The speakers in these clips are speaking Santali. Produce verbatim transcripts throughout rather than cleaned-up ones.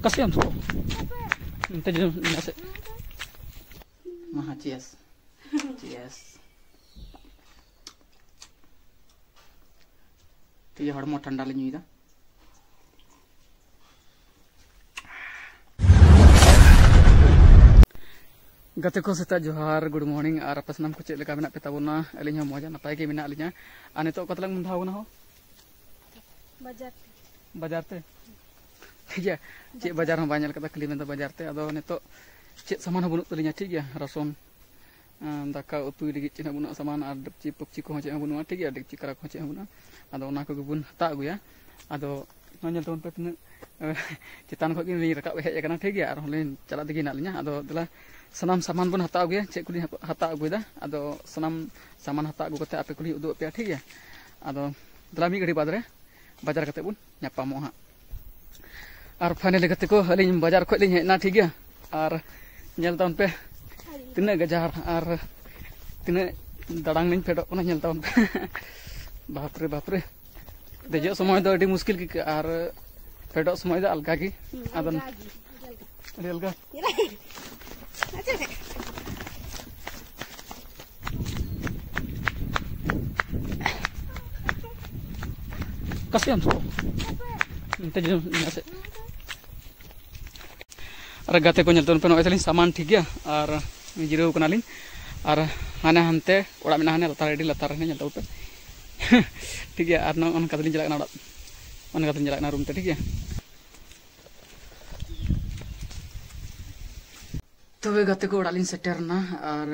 ᱠᱟᱥᱮ ᱟᱢ ᱥᱚ? ᱚᱱᱛᱮ ᱡᱚᱢ ᱢᱮ ᱥᱮ᱾ ᱢᱟᱦᱟ, cheers᱾ Cheers᱾ ᱴᱷᱤᱠ ᱜᱮᱭᱟ, ᱦᱚᱲᱢᱚ ᱴᱷᱟᱱᱰᱟ ᱞᱮ ᱧᱩᱭᱮᱫᱟ᱾ ᱜᱟᱛᱮ ᱠᱚ, ᱥᱮᱛᱟᱜ ᱡᱚᱦᱟᱨ, good morning᱾ ᱟᱨ ᱟᱯᱮ ᱥᱟᱱᱟᱢ ᱠᱚ ᱪᱮᱫ ᱞᱮᱠᱟ ᱢᱮᱱᱟᱜ ᱯᱮ ᱛᱟᱵᱚᱱᱟ? ᱟᱹᱞᱤᱧ ᱦᱚᱸ ᱢᱚᱡᱽ ᱱᱟᱯᱟᱭ ᱜᱮ ᱢᱮᱱᱟᱜ ᱞᱤᱧᱟ᱾ ᱟᱨ ᱱᱤᱛᱚᱜ ᱚᱠᱟ ᱛᱮᱞᱟᱝ ᱢᱚᱦᱰᱟᱣ ᱠᱟᱱᱟ ᱦᱳ? ᱵᱟᱡᱟᱨ ᱛᱮ᱾ ᱵᱟᱡᱟᱨ ᱛᱮ? ᱴᱷᱤᱠ ᱜᱮᱭᱟ, ᱪᱮᱫ ᱵᱟᱡᱟᱨ ᱦᱚᱸ ᱵᱟᱭ ᱧᱮᱞ ᱠᱟᱫᱟ, ᱠᱷᱟᱹᱞᱤ ᱢᱮᱱᱫᱟ ᱵᱟᱡᱟᱨ ᱛᱮ᱾ ᱟᱫᱚ ᱱᱤᱛᱚᱜ ᱪᱮᱫ ᱥᱟᱢᱟᱱ ᱦᱚᱸ ᱵᱟᱹᱱᱩᱜ ᱛᱟᱹᱞᱤᱧᱟ, ᱴᱷᱤᱠ ᱜᱮᱭᱟ, ᱨᱟᱥᱚᱱ, ᱟᱸ, ᱫᱟᱠᱟ ᱩᱛᱩᱭ ᱞᱟᱹᱜᱤᱫ ᱪᱮᱫ ᱦᱚᱸ ᱵᱟᱹᱱᱩᱜᱼᱟ ᱥᱟᱢᱟᱱ, ᱟᱨ ᱰᱮᱠᱪᱤ ᱯᱚᱠᱪᱤ ᱠᱚᱦᱚᱸ ᱪᱮᱫ ᱦᱚᱸ ᱵᱟᱹᱱᱩᱜᱼᱟ, ᱴᱷᱤᱠ ᱜᱮᱭᱟ, ᱰᱮᱠᱪᱤ ᱠᱟᱨᱟ ᱠᱚᱦᱚᱸ ᱪᱮᱫ ᱦᱚᱸ ᱵᱟᱹᱱᱩᱜᱼᱟ᱾ ᱟᱫᱚ ᱚᱱᱟ ᱠᱚᱜᱮ ᱵᱚᱱ ᱦᱟᱛᱟᱣ ᱟᱹᱜᱩᱭᱟ᱾ ᱟᱫᱚ ᱱᱚᱣᱟ ᱧᱮᱞ ᱛᱟᱵᱚᱱ ᱯᱮ ᱛᱤᱱᱟᱹᱜ, ᱪᱮᱛᱟᱱ ᱠᱷᱚᱱ ᱜᱮ ᱞᱤᱧ ᱨᱟᱠᱟᱵ ᱦᱮᱡ ᱟᱠᱟᱱᱟ, ᱴᱷᱤᱠ ᱜᱮᱭᱟ, ᱟᱨᱦᱚᱸ ᱞᱤᱧ ᱪᱟᱞᱟᱜ ᱛᱮᱜᱮ ᱦᱮᱱᱟᱜ ᱞᱤᱧᱟ᱾ ᱟᱫᱚ ᱫᱮᱞᱟ ᱥᱟᱱᱟᱢ ᱥᱟᱢᱟᱱ ᱵᱚᱱ ᱦᱟᱛᱟᱣ ᱟᱹᱜᱩᱭᱟ, ᱪᱮᱫ ᱠᱚᱞᱤᱧ ᱦᱟᱛᱟᱣ ᱟᱹᱜᱩᱭᱮᱫᱟ᱾ ᱟᱫᱚ ᱥᱟᱱᱟᱢ ᱥᱟᱢᱟᱱ ᱦᱟᱛᱟᱣ ᱟᱹᱜᱩ ᱠᱟᱛᱮ ᱟᱯᱮ ᱠᱚᱞᱤᱧ ᱩᱫᱩᱜ ᱟᱯᱮᱭᱟ, ᱴᱷᱤᱠ ᱜᱮᱭᱟ᱾ ᱟᱫᱚ ᱫᱮᱞᱟ ᱢᱤᱫ ᱜᱷᱟᱹᱲᱤ ᱵᱟᱫᱽ ᱨᱮ ᱵᱟᱡᱟᱨ ᱠᱟᱛᱮ ᱵᱚᱱ ᱧᱟᱯᱟᱢᱚᱜᱼᱟ ᱦᱟᱸᱜ᱾ ᱟᱨ finally ᱜᱟᱛᱮ ᱠᱚ, ᱟᱹᱞᱤᱧ ᱵᱟᱡᱟᱨ ᱠᱷᱚᱱ ᱞᱤᱧ ᱦᱮᱡ ᱮᱱᱟ, ᱴᱷᱤᱠ ᱜᱮᱭᱟ᱾ ᱟᱨ ᱧᱮᱞ ᱛᱟᱵᱚᱱ ᱯᱮ ᱛᱤᱱᱟᱹᱜ ᱜᱟᱡᱟᱲ ᱟᱨ ᱛᱤᱱᱟᱹᱜ ᱫᱟᱲᱟᱝ ᱞᱤᱧ ᱯᱷᱮᱰᱚᱜ ᱠᱟᱱᱟ, ᱧᱮᱞ ᱛᱟᱵᱚᱱ ᱯᱮ᱾ ᱵᱟᱯᱨᱮ, ᱵᱟᱯᱨᱮ, ᱫᱮᱡᱚᱜ ᱥᱚᱢᱚᱭ ᱫᱚ ᱟᱹᱰᱤ ᱢᱩᱥᱠᱤᱞ ᱜᱮ ᱟᱹᱭᱠᱟᱹᱜᱼᱟ ᱟᱨ ᱯᱷᱮᱰᱚᱜ ᱥᱚᱢᱚᱭ ᱫᱚ ᱟᱞᱜᱟ ᱜᱮ᱾ ᱦᱩᱸ, ᱟᱫᱚ ᱟᱞᱜᱟ ᱜᱮ, ᱟᱞᱜᱟ᱾ ᱟᱹᱰᱤ ᱟᱞᱜᱟ᱾ ᱠᱟᱥᱮ ᱟᱢ ᱥᱚ? ᱱᱚᱛᱮ ᱡᱚᱢ ᱢᱮ ᱥᱮ᱾ ᱟᱨ ᱜᱟᱛᱮ ᱠᱚ, ᱧᱮᱞ ᱛᱟᱵᱚᱱ ᱯᱮ, ᱱᱚᱜᱼᱚᱭ ᱛᱟᱹᱞᱤᱧ ᱥᱟᱢᱟᱱ, ᱴᱷᱤᱠ ᱜᱮᱭᱟ, ᱟᱨ ᱡᱤᱨᱟᱹᱣ ᱠᱟᱱᱟᱞᱤᱧ᱾ ᱟᱨ ᱦᱟᱱᱮ ᱦᱟᱱᱛᱮ ᱚᱲᱟᱜ ᱢᱮᱱᱟᱜᱼᱟ, ᱦᱟᱱᱮ ᱞᱟᱛᱟᱨ, ᱟᱹᱰᱤ ᱞᱟᱛᱟᱨ ᱨᱮ, ᱧᱮᱞ ᱛᱟᱵᱚᱱ ᱯᱮ᱾ ᱴᱷᱤᱠ ᱜᱮᱭᱟ, ᱟᱨ ᱱᱚᱜᱼᱚ ᱱᱚᱝᱠᱟ ᱛᱮᱞᱤᱧ ᱪᱟᱞᱟᱜ ᱠᱟᱱᱟ ᱚᱲᱟᱜ, ᱚᱱᱠᱟ ᱛᱮᱞᱤᱧ ᱪᱟᱞᱟᱜ ᱠᱟᱱᱟ room ᱛᱮ, ᱴᱷᱤᱠ ᱜᱮᱭᱟ᱾ ᱛᱚᱵᱮ ᱜᱟᱛᱮ ᱠᱚ, ᱚᱲᱟᱜ ᱞᱤᱧ ᱥᱮᱴᱮᱨ ᱮᱱᱟ, ᱟᱨ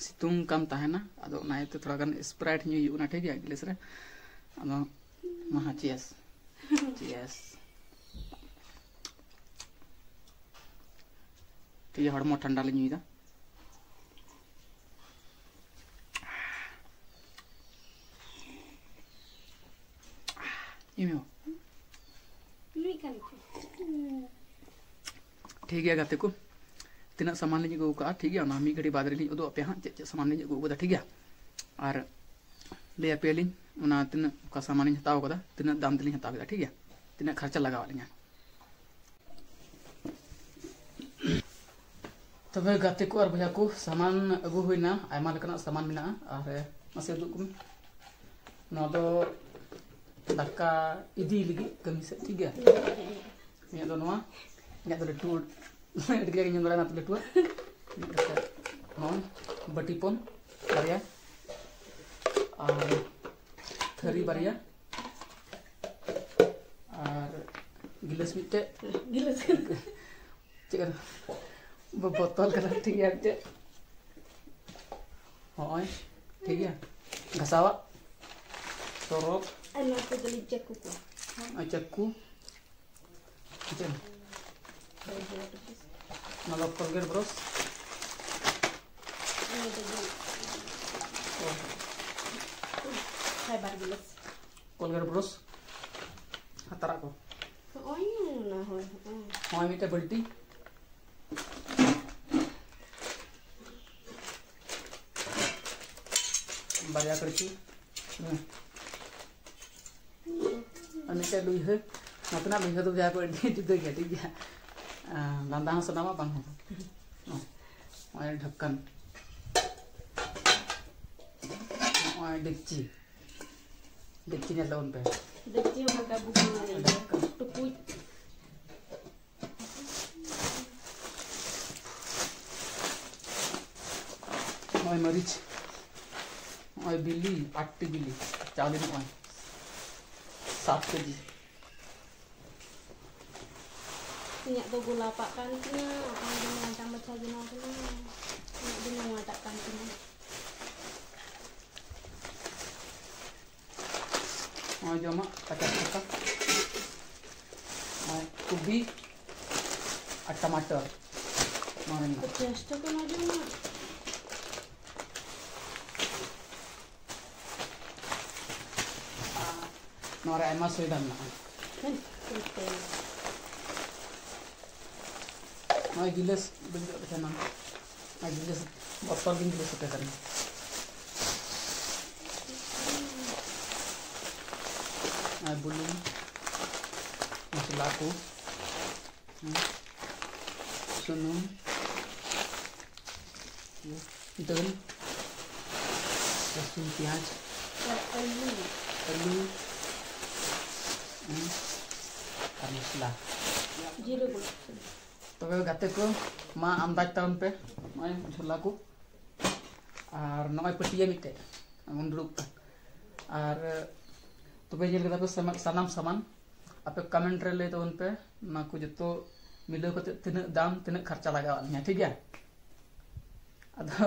ᱥᱤᱛᱩᱝ ᱠᱟᱱ ᱛᱟᱦᱮᱱᱟ, ᱟᱫᱚ ᱚᱱᱟ ᱤᱭᱟᱹᱛᱮ ᱛᱷᱚᱲᱟ ᱜᱟᱱ Sprite ᱧᱩ ᱦᱩᱭᱩᱜ ᱠᱟᱱᱟ, ᱴᱷᱤᱠ ᱜᱮᱭᱟ, ᱜᱤᱞᱟᱹᱥ ᱨᱮ᱾ ᱟᱫᱚ ᱢᱟᱦᱟ, cheers᱾ Cheers᱾ ᱴᱷᱤᱠ ᱜᱮᱭᱟ, ᱦᱚᱲᱢᱚ ᱴᱷᱟᱱᱰᱟ ᱞᱤᱧ ᱧᱩᱭᱮᱫᱟ᱾ ᱧᱩᱭ ᱢᱮ᱾ ᱴᱷᱤᱠ ᱜᱮᱭᱟ ᱜᱟᱛᱮ ᱠᱚ, ᱛᱤᱱᱟᱹᱜ ᱥᱟᱢᱟᱱ ᱞᱤᱧ ᱟᱹᱜᱩ ᱟᱠᱟᱫᱼᱟ, ᱴᱷᱤᱠ ᱜᱮᱭᱟ, ᱚᱱᱟ ᱢᱤᱫ ᱜᱷᱟᱹᱲᱤ ᱵᱟᱫᱽ ᱨᱮᱞᱤᱧ ᱩᱫᱩᱜ ᱟᱯᱮᱭᱟ ᱦᱟᱸᱜ, ᱪᱮᱫ ᱪᱮᱫ ᱥᱟᱢᱟᱱ ᱞᱤᱧ ᱟᱹᱜᱩ ᱟᱠᱟᱫᱟ, ᱴᱷᱤᱠ ᱜᱮᱭᱟ᱾ ᱟᱨ ᱞᱟᱹᱭ ᱟᱯᱮᱭᱟᱞᱤᱧ ᱚᱱᱟ ᱛᱤᱱᱟᱹᱜ, ᱚᱠᱟ ᱥᱟᱢᱟᱱ ᱞᱤᱧ ᱦᱟᱛᱟᱣ ᱟᱠᱟᱫᱟ, ᱛᱤᱱᱟᱹᱜ ᱫᱟᱢ ᱛᱮᱞᱤᱧ ᱦᱟᱛᱟᱣ ᱠᱮᱫᱟ, ᱴᱷᱤᱠ ᱜᱮᱭᱟ, ᱛᱤᱱᱟᱹᱜ ᱠᱷᱚᱨᱪᱟ ᱞᱟᱜᱟᱣᱟᱫ ᱞᱤᱧᱟ᱾ ᱛᱚᱵᱮ ᱜᱟᱛᱮ ᱠᱚ ᱟᱨ ᱵᱚᱭᱦᱟ ᱠᱚ, ᱥᱟᱢᱟᱱ ᱟᱹᱜᱩ ᱦᱩᱭᱱᱟ, ᱟᱭᱢᱟ ᱞᱮᱠᱟᱱᱟᱜ ᱥᱟᱢᱟᱱ ᱢᱮᱱᱟᱜᱼᱟ᱾ ᱟᱨ ᱢᱟᱥᱮ ᱩᱫᱩᱜ ᱠᱚᱢ, ᱱᱚᱣᱟ ᱫᱚ ᱫᱟᱠᱟ ᱤᱫᱤ ᱞᱟᱹᱜᱤᱫ ᱠᱟᱹᱢᱤ ᱥᱮᱫ, ᱴᱷᱤᱠ ᱜᱮᱭᱟ᱾ ᱤᱧᱟᱹᱜ ᱫᱚ ᱱᱚᱣᱟ, ᱤᱧᱟᱹᱜ ᱫᱚ ᱞᱟᱹᱴᱩ, ᱟᱹᱰᱤ ᱠᱟᱡᱟᱠ ᱤᱧ ᱡᱚᱢ ᱫᱟᱲᱮᱭᱟᱜᱼᱟ, ᱚᱱᱟᱛᱮ ᱞᱟᱹᱴᱩᱣᱟᱜ᱾ ᱢᱤᱫ ᱠᱟᱛᱮ ᱱᱚᱜᱼᱚᱭ ᱵᱟᱹᱴᱤ ᱯᱚᱱ ᱵᱟᱨᱭᱟ, ᱟᱨ ᱛᱷᱟᱹᱨᱤ ᱵᱟᱨᱭᱟ, ᱟᱨ ᱜᱤᱞᱟᱹᱥ ᱢᱤᱫᱴᱮᱡ᱾ ᱜᱤᱞᱟᱹᱥ᱾ ᱪᱮᱫ ᱠᱟᱱᱟ? ᱵᱚ-, ᱵᱚᱛᱚᱞ ᱠᱟᱱᱟ, ᱴᱷᱤᱠ ᱜᱮᱭᱟ, ᱪᱮᱫ? ᱦᱚᱸᱜᱼᱚᱭ, ᱴᱷᱤᱠ ᱜᱮᱭᱟ᱾ ᱜᱷᱟᱥᱟᱣᱟᱜ, ᱥᱚᱨᱚᱯ᱾ ᱟᱨ ᱱᱚᱣᱟ ᱠᱚ ᱫᱚᱞᱤᱧ ᱪᱟᱹᱠᱩ ᱠᱚᱣᱟ᱾ ᱟᱨ ᱪᱟᱹᱠᱩ᱾ ᱪᱮᱫ? ᱦᱳᱭ, ᱦᱳᱭ, ᱴᱩᱠᱩ᱾ ᱚᱱᱟ ᱫᱚ Colgate brush᱾ ᱱᱚᱣᱟ ᱫᱚ ᱵᱚᱞ-, ᱚ᱾ Fiber ᱜᱤᱞᱟᱹᱥ᱾ Colgate brush᱾ ᱦᱟᱛᱟᱨᱟᱜ ᱠᱚ᱾ ᱦᱚᱸᱜᱼᱚᱭ ᱚᱱᱟ, ᱦᱳᱭ, ᱦᱚᱸᱜᱼᱚᱭ᱾ ᱦᱚᱸᱜᱼᱚᱭ ᱢᱤᱫᱴᱮᱡ ᱵᱟᱹᱞᱴᱤ᱾ ᱵᱟᱨᱭᱟ ᱠᱟᱹᱲᱪᱤ᱾ ᱦᱩᱸ᱾ ᱟᱨ ᱢᱤᱫᱴᱮᱡ ᱞᱩᱭᱦᱟᱹ᱾ ᱱᱚᱛᱮᱱᱟᱜ ᱞᱩᱭᱦᱟᱹ ᱫᱚ ᱵᱚᱭᱦᱟ ᱠᱚ ᱟᱹᱰᱤ ᱡᱩᱫᱟᱹ ᱜᱮᱭᱟ, ᱴᱷᱤᱠ ᱜᱮᱭᱟ᱾ ᱟᱸ, ᱞᱟᱸᱫᱟ ᱦᱚᱸ ᱥᱟᱱᱟᱣᱟ, ᱵᱟᱝ ᱦᱚᱸ᱾ ᱱᱚᱜᱼᱚᱭ ᱰᱷᱟᱠᱠᱟᱱ᱾ ᱱᱚᱜᱼᱚᱭ ᱰᱮᱠᱪᱤ᱾ ᱰᱮᱠᱪᱤ ᱧᱮᱞ ᱛᱟᱵᱚᱱ ᱯᱮ᱾ ᱰᱮᱠᱪᱤ ᱦᱚᱸ ᱵᱷᱟᱜᱟ ᱵᱩᱡᱷᱟᱹᱣᱟ ᱧᱮᱞ ᱛᱮ᱾ ᱰᱷᱟᱠᱠᱟᱱ᱾ ᱴᱩᱠᱩᱡ᱾ ᱱᱚᱜᱼᱚᱭ ᱢᱟᱹᱨᱤᱪ, ᱱᱚᱜᱼᱚᱭ ᱵᱤᱞᱤ, ᱟᱴᱴᱤ ᱵᱤᱞᱤ, ᱪᱟᱣᱞᱮ ᱱᱚᱜᱼᱚᱭ ᱥᱟᱛ ᱠᱮᱡᱤ᱾ ᱤᱧᱟᱹᱜ ᱫᱚ ᱜᱳᱞᱟᱯᱟᱜ ᱠᱟᱱ ᱛᱤᱧᱟᱹ, ᱚᱠᱚᱭ ᱫᱚ ᱱᱚᱣᱟᱴᱟᱜ ᱢᱟᱪᱷᱟ ᱵᱮᱱᱟᱣ ᱠᱟᱱᱟ, ᱤᱧᱟᱹᱜ ᱫᱚ ᱱᱚᱣᱟᱴᱟᱜ ᱠᱟᱱ ᱛᱤᱧᱟᱹ᱾ ᱱᱚᱜᱼᱚᱭ ᱡᱚᱢᱟᱜ ᱯᱚᱪᱟᱥ ᱴᱟᱠᱟ᱾ ᱱᱚᱜᱼᱚᱭ ᱠᱚᱵᱤ ᱟᱨ ᱴᱟᱢᱟᱴᱟᱨ᱾ ᱱᱚᱣᱟ ᱨᱮ ᱢᱮᱱᱟᱜᱼᱟ᱾ ᱯᱚᱪᱟᱥ ᱴᱟᱠᱟ ᱱᱚᱣᱟ ᱡᱚᱢᱟᱜ? ᱟᱨ ᱱᱚᱣᱟ ᱨᱮ ᱟᱭᱢᱟ ᱥᱚᱭᱫᱟ ᱢᱮᱱᱟᱜᱼᱟ᱾ ᱦᱮᱸ, ᱴᱷᱤᱠ ᱜᱮᱭᱟ᱾ ᱱᱚᱜᱼᱚᱭ ᱜᱤᱞᱟᱹᱥ ᱵᱟᱹᱧ ᱡᱚᱜ ᱛᱟᱦᱮᱱᱟ᱾ ᱱᱚᱜᱼᱚᱭ ᱜᱤᱞᱟᱹᱥ, ᱵᱚᱛᱚᱞ ᱜᱤᱧ ᱜᱤᱞᱟᱹᱥ ᱟᱯᱮ ᱠᱟᱱᱟ᱾ ᱟᱨ ᱵᱩᱞᱩᱝ, ᱢᱚᱥᱞᱟ ᱠᱚ, ᱦᱩᱸ, ᱥᱩᱱᱩᱢ, ᱫᱟᱹᱞ, ᱨᱟᱹᱥᱩᱱ, ᱯᱮᱸᱭᱟᱡᱽ, ᱟᱨ ᱟᱹᱞᱩ᱾ ᱟᱹᱞᱩ, ᱦᱩᱸ, ᱟᱨ ᱢᱚᱥᱞᱟ᱾ ᱡᱤᱨᱟᱹ ᱜᱩᱸᱰᱟᱹ᱾ ᱛᱚᱵᱮ ᱜᱟᱛᱮ ᱠᱚ, ᱢᱟ ᱟᱢᱫᱟᱡᱽ ᱛᱟᱵᱚᱱ ᱯᱮ ᱱᱚᱜᱼᱚᱭ ᱡᱷᱚᱞᱟ ᱠᱚ᱾ ᱟᱨ ᱱᱚᱜᱼᱚᱭ ᱯᱟᱹᱴᱭᱟᱹ ᱢᱤᱫᱴᱮᱡ ᱵᱚᱱ ᱫᱩᱲᱩᱵ ᱠᱟᱱ᱾ ᱟᱨ ᱛᱚᱵᱮ ᱧᱮᱞ ᱠᱮᱫᱟ ᱯᱮ ᱥᱟᱢᱟ-, ᱥᱟᱱᱟᱢ ᱥᱟᱢᱟᱱ᱾ ᱟᱯᱮ comment ᱨᱮ ᱞᱟᱹᱭ ᱛᱟᱵᱚᱱ ᱯᱮ, ᱱᱚᱣᱟ ᱠᱚ ᱡᱚᱛᱚ ᱢᱤᱞᱟᱹᱣ ᱠᱟᱛᱮ ᱛᱤᱱᱟᱹᱜ ᱫᱟᱢ, ᱛᱤᱱᱟᱹᱜ ᱠᱷᱚᱨᱪᱟ ᱞᱟᱜᱟᱣᱟᱫ ᱞᱤᱧᱟ, ᱴᱷᱤᱠ ᱜᱮᱭᱟ? ᱟᱫᱚ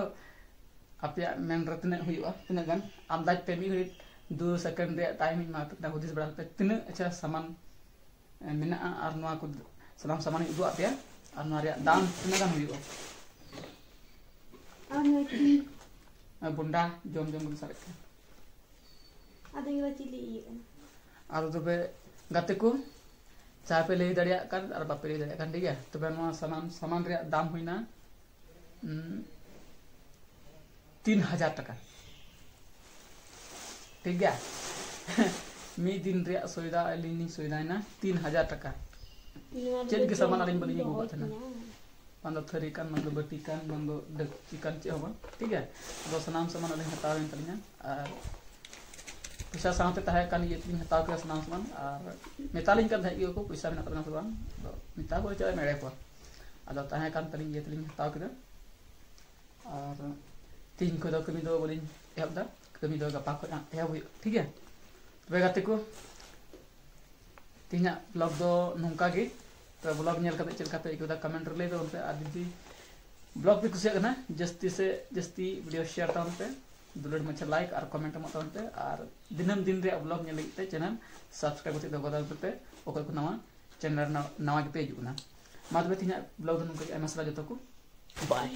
ᱟᱯᱮᱭᱟᱜ ᱢᱮᱱ ᱨᱮ ᱛᱤᱱᱟᱹᱜ ᱦᱩᱭᱩᱜᱼᱟ, ᱛᱤᱱᱟᱹᱜ ᱜᱟᱱ ᱟᱢᱫᱟᱡᱽ ᱯᱮ, ᱢᱤᱫ ᱜᱷᱟᱹᱲᱤᱡ ᱫᱩ second ᱨᱮᱭᱟᱜ time ᱤᱧ ᱮᱢᱟ ᱯᱮ ᱠᱟᱱᱟ, ᱦᱩᱫᱤᱥ ᱵᱟᱲᱟ ᱠᱟᱛᱮ ᱛᱤᱱᱟᱹᱜ ᱟᱪᱪᱷᱟ ᱥᱟᱢᱟᱱ ᱮ, ᱢᱮᱱᱟᱜᱼᱟ ᱟᱨ ᱱᱚᱣᱟ ᱠᱚ ᱥᱟᱱᱟᱢ ᱥᱟᱢᱟᱱ ᱤᱧ ᱩᱫᱩᱜ ᱟᱫ ᱯᱮᱭᱟ᱾ ᱟᱨ ᱱᱚᱣᱟ ᱨᱮᱭᱟᱜ ᱫᱟᱢ ᱛᱤᱱᱟᱹᱜ ᱜᱟᱱ ᱦᱩᱭᱩᱜᱼᱟ? ᱟᱨ ᱱᱚᱣᱟ ᱠᱤ? ᱟᱨ ᱵᱚᱱᱰᱟ ᱡᱚᱢ ᱡᱚᱢ ᱵᱚᱱ ᱥᱟᱨᱮᱡ ᱠᱟᱱᱟ᱾ ᱟᱫᱚ ᱤᱧ ᱫᱚ ᱪᱤᱞᱤ ᱤᱭᱟᱹᱜᱼᱟ? ᱟᱫᱚ ᱛᱚᱵᱮ ᱜᱟᱛᱮ ᱠᱚ, ᱪᱟ ᱯᱮ ᱞᱟᱹᱭ ᱫᱟᱲᱮᱭᱟᱜ ᱠᱟᱱ ᱟᱨ ᱵᱟᱯᱮ ᱞᱟᱹᱭ ᱫᱟᱲᱮᱭᱟᱜ ᱠᱟᱱ, ᱴᱷᱤᱠ ᱜᱮᱭᱟ? ᱛᱚᱵᱮ ᱱᱚᱣᱟ ᱥᱟᱱᱟᱢ ᱥᱟᱢᱟᱱ ᱨᱮᱭᱟᱜ ᱫᱟᱢ ᱦᱩᱭᱱᱟ, ᱩᱸ, ᱛᱤᱱ ᱦᱟᱡᱟᱨ ᱴᱟᱠᱟ᱾ ᱴᱷᱤᱠ ᱜᱮᱭᱟ? ᱢᱤᱫ ᱫᱤᱱ ᱨᱮᱭᱟᱜ ᱥᱚᱭᱫᱟ ᱟᱹᱞᱤᱧ ᱞᱤᱧ ᱥᱚᱭᱫᱟᱭᱮᱱᱟ ᱛᱤᱱ ᱦᱟᱡᱟᱨ ᱴᱟᱠᱟ᱾ ᱱᱚᱣᱟ ᱪᱮᱫ ᱜᱮ ᱥᱟᱢᱟᱱ ᱟᱹᱞᱤᱧ ᱵᱟᱹᱞᱤᱧ ᱟᱹᱜᱩ ᱠᱟᱜ ᱛᱟᱦᱮᱱᱟ᱾ ᱵᱟᱝ ᱫᱚ ᱛᱷᱟᱹᱨᱤ ᱠᱟᱱ, ᱵᱟᱝ ᱫᱚ ᱵᱟᱹᱴᱤ ᱠᱟᱱ, ᱵᱟᱝ ᱫᱚ ᱰᱟᱹᱠᱪᱤ ᱠᱟᱱ, ᱪᱮᱫ ᱦᱚᱸ ᱵᱟᱝ᱾ ᱴᱷᱤᱠ ᱜᱮᱭᱟ? ᱟᱫᱚ ᱥᱟᱱᱟᱢ ᱥᱟᱢᱟᱱ ᱟᱹᱞᱤᱧ ᱦᱟᱛᱟᱣ ᱮᱱ ᱛᱟᱹᱞᱤᱧᱟ᱾ ᱟᱨ ᱯᱚᱭᱥᱟ ᱥᱟᱶᱛᱮ ᱛᱟᱦᱮᱸ ᱠᱟᱱ ᱤᱭᱟᱹ ᱛᱮᱞᱤᱧ ᱦᱟᱛᱟᱣ ᱠᱮᱫᱟ ᱥᱟᱱᱟᱢ ᱥᱟᱢᱟᱱ᱾ ᱟᱨ ᱢᱮᱛᱟᱞᱤᱧ ᱠᱟᱱ ᱛᱟᱦᱮᱸᱫ ᱜᱮ ᱠᱚ, ᱯᱚᱭᱥᱟ ᱢᱮᱱᱟᱜ ᱛᱟᱵᱮᱱᱟ ᱥᱮ ᱵᱟᱝ? ᱟᱫᱚ ᱢᱮᱛᱟ ᱠᱚ ᱪᱮᱫ ᱮᱢ ᱮᱲᱮ ᱠᱚᱣᱟ᱾ ᱟᱫᱚ ᱛᱟᱦᱮᱸ ᱠᱟᱱ ᱛᱟᱹᱞᱤᱧ ᱤᱭᱟᱹ ᱛᱮᱞᱤᱧ ᱦᱟᱛᱟᱣ ᱠᱮᱫᱟ᱾ ᱟᱨ ᱛᱮᱦᱮᱧ ᱠᱷᱚᱱ ᱫᱚ ᱠᱟᱹᱢᱤ ᱫᱚ ᱵᱟᱹᱞᱤᱧ ᱮᱦᱚᱵ ᱮᱫᱟ, ᱠᱟᱹᱢᱤ ᱫᱚ ᱜᱟᱯᱟ ᱠᱷᱚᱱ ᱦᱟᱸᱜ ᱮᱦᱚᱵ ᱦᱩᱭᱩᱜᱼᱟ, ᱴᱷᱤᱠ ᱜᱮᱭᱟ? ᱛᱚᱵᱮ ᱜᱟᱛᱮ ᱠᱚ, ᱛᱮᱦᱮᱧᱟᱜ vlog ᱫᱚ ᱱᱚᱝᱠᱟ ᱜᱮ᱾ ᱛᱚ vlog ᱧᱮᱞ ᱠᱟᱛᱮ ᱪᱮᱫ ᱞᱮᱠᱟ ᱯᱮ ᱟᱹᱭᱠᱟᱹᱣ ᱮᱫᱟ comment ᱨᱮ ᱞᱟᱹᱭ ᱛᱟᱵᱚᱱ ᱯᱮ᱾ ᱟᱨ ᱡᱩᱫᱤ vlog ᱯᱮ ᱠᱩᱥᱤᱭᱟᱜ ᱠᱟᱱᱟ, ᱡᱟᱹᱥᱛᱤ ᱥᱮ ᱡᱟᱹᱥᱛᱤ video share ᱛᱟᱵᱚᱱ ᱯᱮ, ᱫᱩᱞᱟᱹᱲ ᱢᱟᱪᱷᱟ like ᱟᱨ comment ᱮᱢᱚᱜ ᱛᱟᱵᱚᱱ ᱯᱮ᱾ ᱟᱨ ᱫᱤᱱᱟᱹᱢ ᱫᱤᱱ ᱨᱮᱭᱟᱜ vlog ᱧᱮᱞ ᱞᱟᱹᱜᱤᱫ ᱛᱮ channel subscribe ᱠᱟᱛᱮ ᱫᱚᱦᱚ ᱠᱟᱛᱟᱵᱚᱱ ᱯᱮ, ᱚᱠᱚᱭ ᱠᱚ ᱱᱟᱣᱟ channel ᱨᱮ ᱱᱟᱣᱟ, ᱱᱟᱣᱟ ᱜᱮᱯᱮ ᱦᱤᱡᱩᱜ ᱠᱟᱱᱟ᱾ ᱢᱟ ᱛᱚᱵᱮ ᱛᱮᱦᱮᱧᱟᱜ vlog ᱫᱚ ᱱᱚᱝᱠᱟ ᱜᱮ, ᱟᱭᱢᱟ ᱥᱟᱨᱦᱟᱣ ᱡᱚᱛᱚ ᱠᱚ, bye᱾